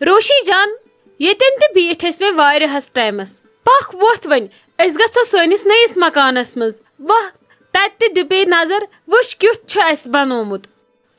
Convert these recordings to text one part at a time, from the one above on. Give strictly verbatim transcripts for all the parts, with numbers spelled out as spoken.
روشی جان، ییٚتٮ۪ن تہِ بیٖٹھۍ أسۍ وۄنۍ واریاہس ٹایمس۔ پکھ وۄتھ وۄنۍ، أسۍ گژھو سٲنِس نٔیِس مکانس منٛز۔ وۄتھ، تتہِ تہِ دِ بیٚیہِ نظر، وٕچھ کیُتھ چھُ اسہِ بنومُت۔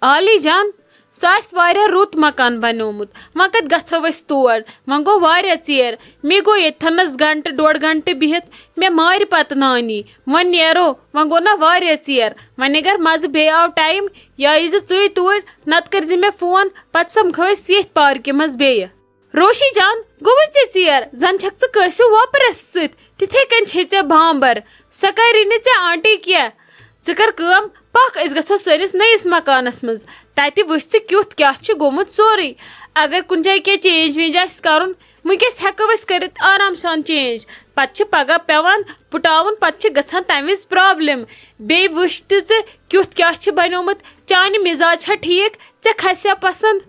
عالی جان، سُہ آسہِ واریاہ رُت مکان بنیومُت، وۄنۍ کتہِ گژھو أسۍ تور؟ وۄنۍ گوٚو واریاہ ژیر، مےٚ گوٚو ییٚتہِ تھنس گنٹہٕ ڈۄڈ گنٹہٕ بِہِتھ، مےٚ مارِ پتہٕ نانی۔ وۄنۍ نیرو، وۄنۍ گوٚو نہ واریاہ ژیر، وۄنۍ اگر مزٕ بیٚیہِ آو ٹایم، یا یی زِ ژٕے توٗرۍ، نتہٕ کٔرۍ زِ مےٚ فون، پتہٕ سمکھو أسۍ ییٚتھۍ پارکہِ منٛز بیٚیہِ۔ روشی جان، گوٚوُے ژےٚ ژیر؟ زن چھکھ ژٕ کٲنٛسہِ وۄپرس سۭتۍ، تِتھے کٔنۍ چھے ژےٚ بامبر۔ سۄ کرِ نہٕ ژےٚ آنٹی کینٛہہ۔ ژٕ کر کٲم، پکھ أسۍ گژھو سٲنِس نٔیِس مکانس منٛز۔ تتہِ وٕچھ ژٕ کیُتھ کیٛاہ چھُ گوٚمُت سورُے۔ اگر کُنہِ جایہِ کینٛہہ چینج وینج آسہِ کرُن، وٕنکیٚس ہٮ۪کو أسۍ کٔرِتھ آرام سان چینج۔ پتہٕ چھِ پگاہ پٮ۪وان پُٹاوُن، پتہٕ چھِ گژھان تمہِ وِزِ پرابلم۔ بیٚیہِ وٕچھ تہِ ژٕ کیُتھ کیٛاہ چھُ بنیومُت، چانہِ مزاج چھا ٹھیٖک، ژےٚ کھسیا پسند؟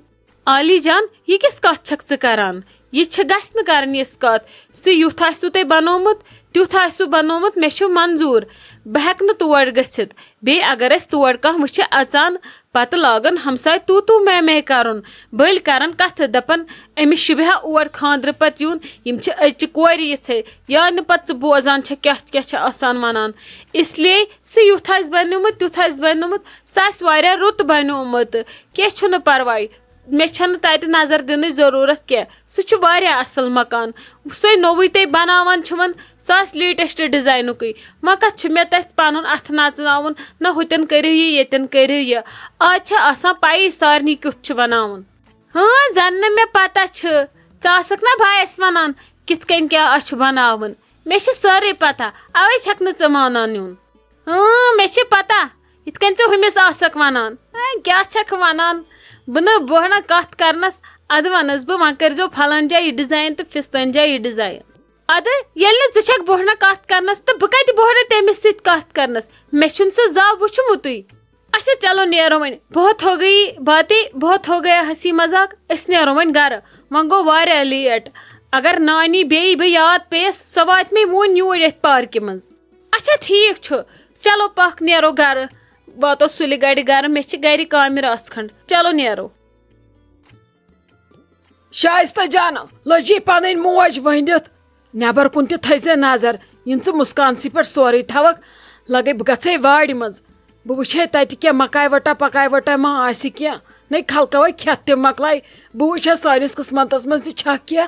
عالی جان، یہِ کِژھ کتھ چھکھ ژٕ کران؟ یہِ چھِ گژھِ نہٕ کرٕنۍ یِژھ کتھ۔ سُہ یُتھ آسِوٕ تۄہہِ بنومُت، تیُتھ آسِوٕ بنومُت، مےٚ چھُ منظوٗر۔ بہٕ ہٮ۪کہٕ نہٕ تور گٔژھِتھ۔ بیٚیہِ اگر اَسہِ تور کانٛہہ وٕچھِ اژان، پتہٕ لاگن ہمساے تو تو میں میں کرُن۔ بٔلۍ کرن کتھٕ، دپن، أمِس شوٗبہِ ہا اور خانٛدرٕ پتہٕ یُن، یِم چھِ أزچہِ کورِ یِژھے۔ یا نہٕ پتہٕ ژٕ بوزان چھکھ کیٛاہ کیٛاہ چھِ آسان ونان۔ اس لیے سُہ یُتھ آسہِ بنیومُت، تیُتھ آسہِ بنیومُت، سُہ آسہِ واریاہ رُت بنیومُت۔ کینٛہہ چھُنہٕ پرواے۔ مےٚ چھَنہٕ تَتہِ نظر دِنٕچ ضروٗرت کینٛہہ۔ سُہ چھُ واریاہ اَصٕل مکان۔ سُے نوٚوُے تۄہہِ بَناوان چھِوَن، سُہ آسہِ لیٹسٹ ڈیزاینُکُے۔ وۄنۍ کَتھ چھُ مےٚ تَتھ پَنُن اَتھٕ نژناوُن؟ نہ ہُتٮ۪ن کٔرِو یہِ، ییٚتٮ۪ن کٔرِو یہِ۔ آز چھِ آسان پَیی سارنٕے کیُتھ چھُ بَناوُن۔ ہاں، زَن نہٕ مےٚ پَتہ چھِ۔ ژٕ آسَکھ نہ بایَس وَنان کِتھ کٔنۍ کیٛاہ چھُ بَناوُن؟ مےٚ چھِ سٲرٕے پَتہ، اَوَے چھَکھ نہٕ ژٕ مانان نیُن۔ اۭں، مےٚ چھِ پتہ، یِتھ کٔنۍ ژٕ ہُمِس آسکھ ونان۔ اے، کیٛاہ چھکھ ونان؟ بہٕ نہٕ بہٕ نہ کتھ کرنس، ادٕ ونس بہٕ، وۄنۍ کٔرۍزیو پھلٲنۍ جایہِ یہِ ڈیزاین تہٕ فستٲنۍ جایہِ یہِ ڈیزاین۔ ادٕ ییٚلہِ نہٕ ژٕ چھکھ بہٕ نہ کتھ کرنس، تہٕ بہٕ کتہِ بہٕ نہٕ تٔمِس سۭتۍ کتھ کرنس؟ مےٚ چھُنہٕ سُہ زانٛہہ وُچھمُتٕے۔ اچھا، چلو نیرو وۄنۍ۔ بہت ہو گئی باتیں، بہت ہو گیا ہنسی مذاق۔ أسۍ نیرو وۄنۍ گرٕ۔ وۄنۍ گوٚو واریاہ لیٹ۔ اگر نانی بیٚیہِ بہٕ یاد پیٚیَس، سۄ واتہِ مےٚ وُنۍ یوٗرۍ یَتھ پارکہِ منٛز۔ اچھا، ٹھیٖک چھُ۔ چلو، پکھ نیرو گرٕ۔ واتو سُلہِ گڑِ گرٕ، مےٚ چھِ گرِ کامہِ رژھ کھنڈ۔ چلو نیرو۔ شایستہ جانہ، لٔجی پنٕنۍ موج ؤنِتھ، نٮ۪بر کُن تہِ تھٲیزِ نظر۔ یِن ژٕ مسکانسٕے پٮ۪ٹھ سورُے تھاوکھ، لگے بہٕ گژھے وارِ منٛز۔ بہٕ وٕچھے تتہِ کینٛہہ مکاے وٹا پکاے وٹا ما آسہِ کینٛہہ۔ نے خلقوے کھٮ۪تھ تہِ مۄکلاے۔ بہٕ وٕچھے سٲنِس قسمتس منٛز تہِ چھا کینٛہہ۔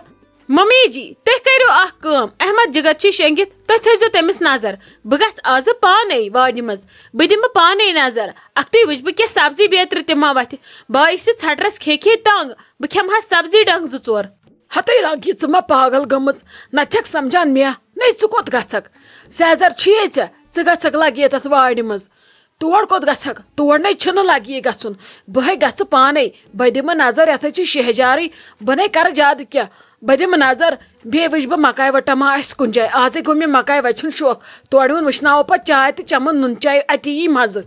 ممی جی، تُہۍ کٔرِو اکھ کٲم، احمد جگر چھُ شۄنٛگِتھ، تُہۍ تھٲیزیو تٔمِس نظر۔ بہٕ گژھٕ آزٕ پانے وارِ منٛز، بہٕ دِمہٕ پانے نظر۔ اکھتُے وٕچھِ بہٕ کینٛہہ سبزی بیترِ تہِ ما وتھِ۔ بایِسہِ ژھٹرس کھے کھے ٹنگ، بہٕ کھٮ۪مہٕ ہا سبزی ڈنگ زٕ ژور۔ ہتے لگی ژٕ ما پاگل گٔمٕژ؟ نہ چھکھ سمجھان مےٚ؟ نے ژٕ کوٚت گژھکھ؟ سیزر چھُیے ژےٚ، ژٕ گژھکھ لگی ییٚتٮ۪تھ وارِ منٛز۔ تور کوٚت گژھکھ؟ تور نے چھُنہٕ لگی گژھُن۔ بہٕ ہے گژھٕ پانے۔ بہٕ دِمہٕ نظر، یتھ ہے چھِ شیہجارٕے۔ بہٕ نے کرٕ زیادٕ کینٛہہ۔ بہٕ دِمہٕ نظر، بیٚیہِ وٕچھِ بہٕ مکاے وٹا ما آسہِ کُنہِ جایہِ۔ آزے گوٚو مےٚ مکاے وچہِ ہُنٛد شوق۔ تورٕ یُن وٕچھناوو پتہٕ چاے تہٕ چمو نُن چاے، اتی یی مزٕ۔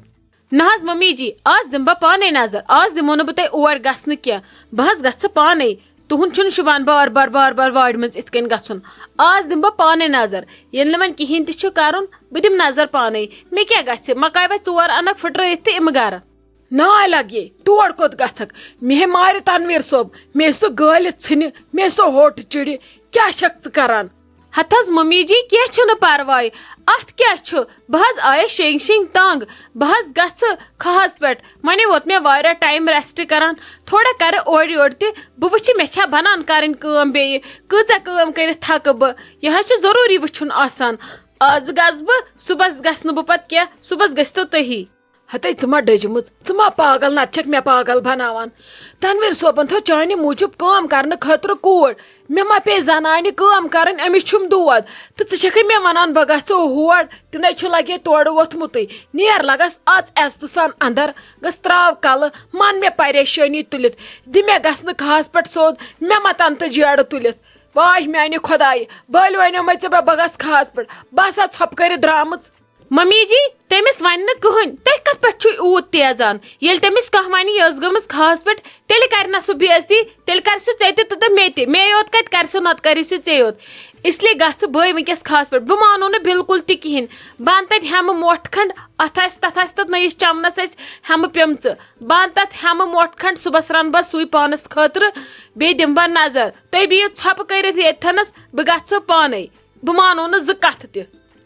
نہ حظ ممی جی، آز دِمہٕ بہٕ پانے نظر، آز دِمو نہٕ بہٕ تۄہہِ اور گژھنہٕ کینٛہہ۔ بہٕ حظ گژھٕ پانے، تُہُنٛد چھُنہٕ شوٗبان بار بار بار بار وارِ منٛز اِتھ کٔنۍ گژھُن۔ آز دِمہٕ بہٕ پانے نظر، ییٚلہِ نہٕ وۄنۍ کِہیٖنۍ تہِ چھُ کرُن، بہٕ دِمہٕ نظر پانے۔ مےٚ کیٛاہ گژھِ، مکاے وَچہِ ژور اَنَکھ پھٕٹرٲیِتھ تہٕ یِمہٕ گرٕ۔ ناے لگے، تور کوٚت گژھکھ؟ مےٚ ہے مارِ تنویر صٲب، مےٚ سُہ گٲلِتھ ژھٕنہِ، مےٚ سُہ ہوٚٹ چِڑِ، کیٛاہ چھکھ ژٕ کران؟ ہتہٕ حظ ممی جی، کینٛہہ چھُنہٕ پرواے۔ اتھ کیٛاہ چھُ؟ بہٕ حظ آیس شیٚنگۍ شیٚنگۍ تنگ۔ بہٕ حظ گژھٕ کھہس پٮ۪ٹھ۔ وۄنۍ ووت مےٚ واریاہ ٹایم ریسٹ کران۔ تھوڑا کرٕ اورٕ یورٕ تہِ۔ بہٕ وٕچھِ مےٚ چھا بنان کرٕنۍ کٲم بیٚیہِ۔ کۭژاہ کٲم کٔرِتھ تھکہٕ بہٕ؟ یہِ حظ چھُ ضروٗری وٕچھُن آسان۔ آز گژھٕ بہٕ، صُبحس گژھٕ نہٕ بہٕ پتہٕ کینٛہہ۔ صُبحس گٔژھتو تُہی۔ ہتے ژٕ ما ڈٔجمٕژ، ژٕ ما پاگل، نتہٕ چھکھ مےٚ پاگل بناوان۔ تنویر صٲبن تھٲو چانہِ موٗجوٗب کٲم کرنہٕ خٲطرٕ کوٗر۔ مےٚ ما پیٚیہِ زنانہِ کٲم کرٕنۍ، أمِس چھُم دود۔ تہٕ ژٕ چھکھے مےٚ ونان بہٕ گژھٕ ہور، تہِ نے چھُ لگے تورٕ ووٚتھمُتٕے۔ نیر لگس اژ عزتہٕ سان اندر، گژھ تراو کلہٕ، من مےٚ پریشٲنی تُلِتھ۔ دِ مےٚ گژھنہٕ کھہس پٮ۪ٹھ سیوٚد، مےٚ ما تنہٕ تہٕ جیڑٕ تُلِتھ۔ واے میانہِ خۄدایہِ، بٔلۍ ونیو مےٚ ژےٚ بہٕ، بہٕ گژھٕ کھہس پٮ۪ٹھ، بہٕ ہسا ژھۄپہٕ کٔرِتھ درامٕژ۔ ممی جی، تٔمِس وَنہِ نہٕ کٕہٕنۍ، تُہۍ کَتھ پٮ۪ٹھ چھِو یوٗت تیزان؟ ییٚلہِ تٔمِس کانٛہہ وَنہِ یہِ ٲس گٔمٕژ خاص پٮ۪ٹھ، تیٚلہِ کَرِ نہ سُہ بے عزتی، تیٚلہِ کَرِ سُہ ژےٚ تہِ تہٕ مےٚ تہِ۔ مے یوت کَتہِ کَرِ سُہ، نَتہٕ کَرِ سُہ ژےٚ یوت۔ اس لیے گژھٕ بٲے وٕنکیٚس خاص پٮ۪ٹھ۔ بہٕ مانو نہٕ بالکل تہِ کِہیٖنۍ۔ بہٕ اَنہٕ تَتہِ ہٮ۪مہٕ مۄٹھ کھنٛڈ، اَتھ آسہِ، تَتھ آسہِ تَتھ نٔیِس چَمنَس اَسہِ ہٮ۪مہٕ پیٚمژٕ۔ بہٕ اَنہٕ تَتھ ہٮ۪مہٕ مۄٹھ کھنٛڈ، صُبحَس رَنہٕ بہٕ سُے پانَس خٲطرٕ، بیٚیہِ دِمہٕ بہٕ نظر۔ تُہۍ بِہِو ژھۄپہٕ کٔرِتھ ییٚتھَنَس، بہٕ گژھٕ پانَے۔ بہٕ مانو نہٕ زٕ کَتھٕ تہِ۔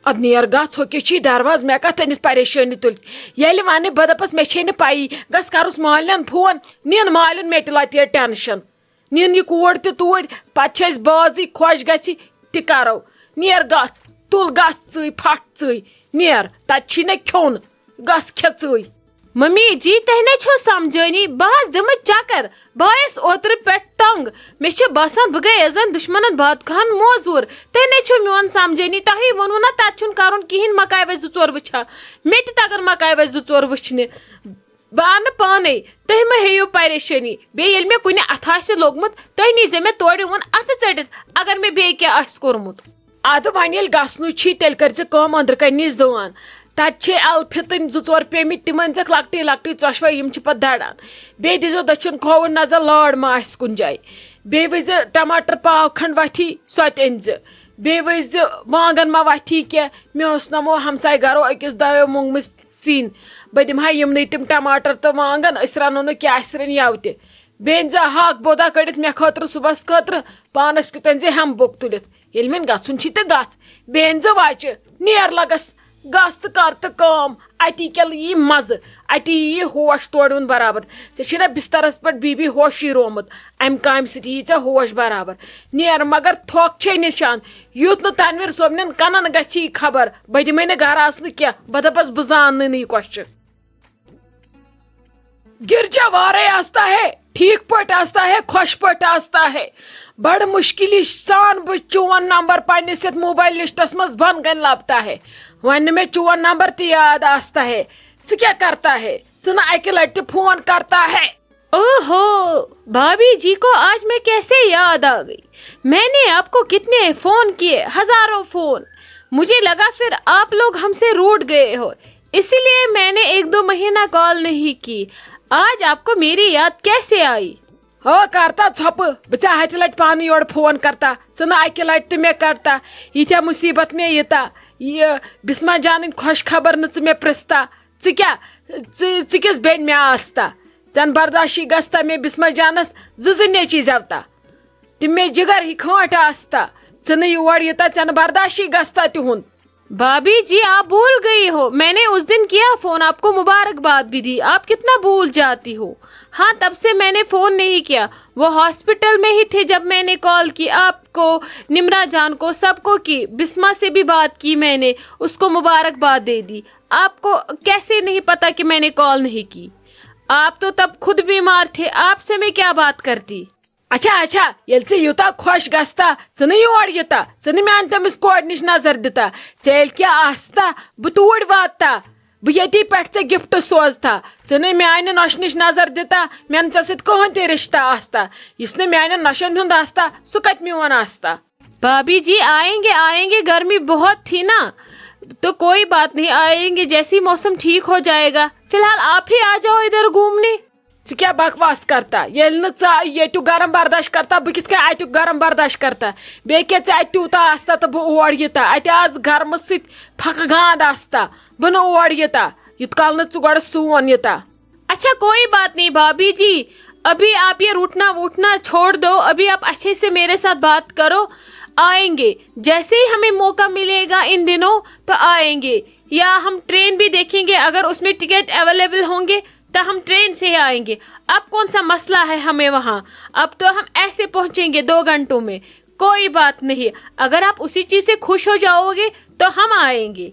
اَدٕ نیر گژھ، ہُہ کیٛاہ چھُے دروازٕ، مےٚ کَتھ أنِتھ پریشٲنی تُلِتھ؟ ییٚلہِ وَنہٕ بہٕ دَپَس مےٚ چھے نہٕ پَیی، گژھ کَرُس مالِنٮ۪ن فون، نِن مالِنٮ۪ن مےٚ تہِ لَتہِ یہِ ٹٮ۪نشَن۔ نِن یہِ کوٗر تہِ توٗرۍ، پَتہٕ چھِ اَسہِ بازٕے خۄش گژھِ تہِ کَرو۔ نیر گژھ، تُل گژھ ژٕے، پھَٹھ ژٕے، نیر، تَتہِ چھی نہٕ کھیوٚن، گژھ کھےٚ ژٕے۔ ممی جی، تۄہہِ نے چھو سمجھٲنی، بہٕ حظ دِمہٕ چکر۔ بہٕ آیس اوترٕ پٮ۪ٹھ تنگ۔ مےٚ چھُ باسان بہٕ گٔیس زن دُشمنن بادخاہن موزوٗر۔ تُہۍ نے چھِو میون سمجھٲنی، تۄہے ووٚنوُ نا تتہِ چھُنہٕ کرُن کِہیٖنۍ، مکاے وَژھِ زٕ ژور وٕچھا۔ مےٚ تہِ تگن مکاے وَژھِ زٕ ژور وٕچھنہِ۔ بہٕ انہٕ پانے، تُہۍ مہ ہیٚیِو پریشٲنی۔ بیٚیہِ ییٚلہِ مےٚ کُنہِ اتھٕ آسہِ لوٚگمُت، تُہۍ نیٖزیو مےٚ تورٕ یِوُن اتھٕ ژٔٹِتھ، اگر مےٚ بیٚیہِ کینٛہہ آسہِ کوٚرمُت۔ ادٕ وۄنۍ ییٚلہِ گژھنُے چھی، تیٚلہِ کٔرۍ زِ کٲم، أنٛدرٕ کنہِ نِش زُوان۔ تتہِ چھے الفِتٕنۍ زٕ ژور پیمٕتۍ، تِم أنۍ زٮ۪کھ لۄکٹی لۄکٹی ژۄشوے، یِم چھِ پتہٕ دڑان۔ بیٚیہِ دیٖزیو دٔچھُن کھووُر نظر، لٲر ما آسہِ کُنہِ جایہِ۔ بیٚیہِ وٕچھ زِ ٹماٹر پاو کھنٛڈ وتھی، سۄ تہِ أنۍ زِ۔ بیٚیہِ وٕچھ زِ وانگن ما وتھی کینٛہہ۔ مےٚ اوس نہ مو ہمسایہِ گرو أکِس دۄیو موٚنگمٕتۍ سِنۍ۔ بہٕ دِمہٕ ہا یِمنٕے تِم ٹماٹر تہٕ وانگن، أسۍ رنو نہٕ کینٛہہ، اَسہِ رٔنۍ یَوٕ تہِ۔ بیٚیہِ أنۍ زِ ہاکھ بودا کٔڑِتھ مےٚ خٲطرٕ صُبحس خٲطرٕ، پانس کیُتھ أنۍ زِ ہٮ۪مہٕ بوٚک تُلِتھ۔ ییٚلہِ وۄنۍ گژھُن چھی تہٕ گژھ، بیٚیہِ أنۍ زِ وچہِ، نیر لگس، گژھ تہٕ کر تہٕ کٲم، اتی کیٛاہ یی مزٕ، اتی یی ہوش تورٕ یُن برابر۔ ژےٚ چھُے نہ بسترس پٮ۪ٹھ بی بی ہوشی رومُت، امہِ کامہِ سۭتۍ یی ژےٚ ہوش برابر۔ نیر، مگر تھۄکھ چھے نشان، یُتھ نہٕ تنویر صٲبنٮ۪ن کنن گژھی خبر، بہٕ دِمے نہٕ گرٕ اژنہٕ کینٛہہ، بہٕ دپس بہٕ زاننٕے نہٕ یہِ کۄس چھِ۔ گرجا وارے آستا ہے، ٹھیک پٲٹھۍ آستا ہے، خۄش پٲٹھۍ آستا ہے۔ بڑٕ مُشکِلی سان بہٕ چون نمبر پننِس یتھ موبایل لسٹس منٛز بۄن کَنہِ لبتا ہے۔ وۄنۍ نہٕ مےٚ چون نمبر تہِ یاد آستا ہے۔ ژٕ کیٛاہ کرتا ہے؟ ژٕ نہٕ اکہِ لٹہِ تہِ فون کرتا ہے۔ اوہو، بھابھی جی کو آج میں کیسے یاد آ گئی؟ میں نے آپ کو کتنے فون کیے، ہزاروں فون۔ مجھے لگا پھر آپ لوگ ہم سے روٹ گئے ہو، اسی لیے میں نے ایک دو مہینہ کال نہیں کی۔ آج آپ کو میری یاد کیسے آئی؟ ہو کرتا ژھۄپہٕ، بہٕ ژےٚ ہتہِ لٹہِ پانہٕ یورٕ فون کرتا، ژٕ نہٕ اکہِ لٹہِ تہِ مےٚ کرتا۔ ییٖتیٛاہ مُصیبت مےٚ ییٖتا، یہِ بسمہ جانٕنۍ خۄش خبر نہٕ ژٕ مےٚ پرژھتا۔ ژٕ کیٛاہ، ژٕ، ژٕ کِژھ بیٚنہِ مےٚ آستا؟ ژےٚ نہٕ برداشی گژھتا مےٚ بسمہ جانس زٕ زٕ نیٚچی زٮ۪وتا؟ تِم مےٚ جگر ہی کھٲنٛٹھ آستا، ژٕ نہٕ یور ییٖتا، ژےٚ نہٕ برداشی گژھتا تِہُنٛد۔ بھابھی جی، آپ بھول گئی ہو، میں نے اس دن کیا فون، آپ کو مبارکباد بھی دی، آپ کتنا بھول جاتی ہو۔ ہاں، تب سے میں نے فون نہیں کیا، وہ ہاسپٹل میں ہی تھے جب میں نے کال کی آپ کو، نمرا جان کو، سب کو کی، بسمہ سے بھی بات کی میں نے، اس کو مبارکباد دے دی۔ آپ کو کیسے نہیں پتا کہ میں نے کال نہیں کی؟ آپ تو تب خود بیمار تھے، آپ سے میں کیا بات کرتی؟ اچھا، اچھا، ییٚلہِ ژٕ یوٗتاہ خۄش گژھتا، ژٕ نہٕ یور یِتا، ژٕ نہٕ میانہِ تٔمِس کورِ نِش نظر دِتا، ژےٚ ییٚلہِ کینٛہہ آستا، بہٕ توٗرۍ واتتا، بہٕ ییٚتی پٮ۪ٹھ ژےٚ گفٹ سوزتا، ژٕ نہٕ میانہِ نۄشہِ نِش نظر دِتا، مےٚ نہٕ ژےٚ سۭتۍ کٕہٕنۍ تہِ رشتہ آستا، یُس نہٕ میانٮ۪ن نۄشن ہُنٛد آستا، سُہ کتہِ میون آستا؟ بھابھی جی، آئیں گے، آئیں گے، گرمی بہت تھی نا، تو کوئی بات نہیں، آئیں گے، جیسے ہی موسم ٹھیک ہو جائے گا۔ فی الحال آپ ہی آ جاؤ ادھر گھومنے۔ ژٕ کیٛاہ بکواس کرتا؟ ییٚلہِ نہٕ ژٕ ییٚتیُک گرم برداشت کرتا، بہٕ کِتھ کٔنۍ اتیُک گرم برداشت کرتا؟ بیٚیہِ کیٛاہ ژےٚ اتہِ تیوٗتاہ آستا تہٕ بہٕ اور یِتا؟ اتہِ آز گرمہٕ سۭتۍ پھکہٕ گانٛد آستا، بہٕ نہٕ اور یِتا، یُت کال نہٕ ژٕ گۄڈٕ سون یِتا۔ اچھا، کوئی بات نہیں بھابھی جی، ابھی آپ یہ روٹنا ووٹنا چھوڑ دو، ابھی آپ اچھے سے میرے ساتھ بات کرو، آئیں گے، جیسے ہی ہمیں موقع ملے گا ان دنوں تو آئیں گے، یا ہم ٹرین بھی دیکھیں گے، اگر اس میں ٹکٹ اویلیبل ہوں گے تو ہم ٹرین سے ہی آئیں گے۔ اب کون سا مسئلہ ہے ہمیں وہاں، اب تو ہم ایسے پہنچیں گے دو گھنٹوں میں، کوئی بات نہیں، اگر آپ اسی چیز سے خوش ہو جاؤ گے تو ہم آئیں گے۔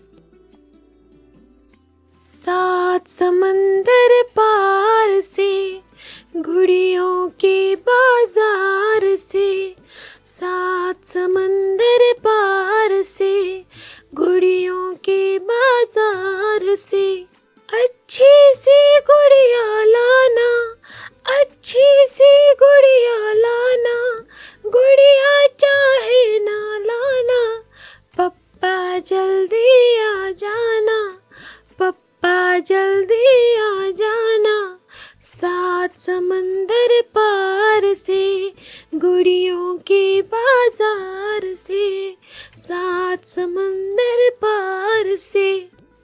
سات سمندر پار سے، گڑیوں کے بازار سے، سات سمندر پار سے، گڑیوں کے بازار سے، اچھی سی گڑیا لانا، اچھی سی گڑیا لانا، گڑیا چاہے نہ لانا، پپا جلدی آ جانا۔ समंदर पार से, गुड़ियों के बाजार से, सात समंदर पार से।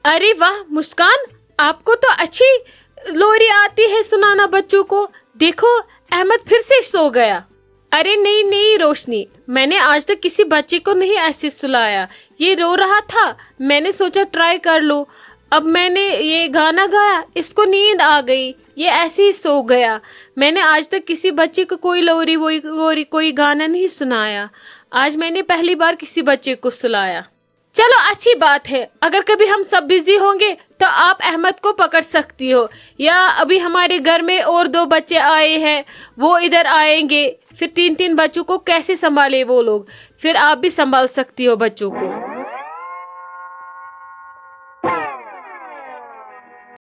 अरे वाह मुस्कान, आपको तो अच्छी लोरी आती है सुनाना बच्चों को। देखो, अहमद फिर से सो गया। अरे नहीं नहीं रोशनी, मैंने आज तक किसी बच्चे को नहीं ऐसे सुलाया। ये रो रहा था, मैंने सोचा ट्राई कर लो। अब मैंने ये गाना गाया, इसको नींद आ गई, ये ऐसे ही सो गया। मैंने आज तक किसी बच्चे को कोई लोरी वोई वोरी कोई गाना नहीं सुनाया। आज मैंने पहली बार किसी बच्चे को सुलाया। चलो अच्छी बात है, अगर कभी हम सब बिजी होंगे तो आप अहमद को पकड़ सकती हो, या अभी हमारे घर में और दो बच्चे आए हैं, वो इधर आएंगे, फिर तीन तीन बच्चों को कैसे संभाले वो लोग? फिर आप भी संभाल सकती हो बच्चों को।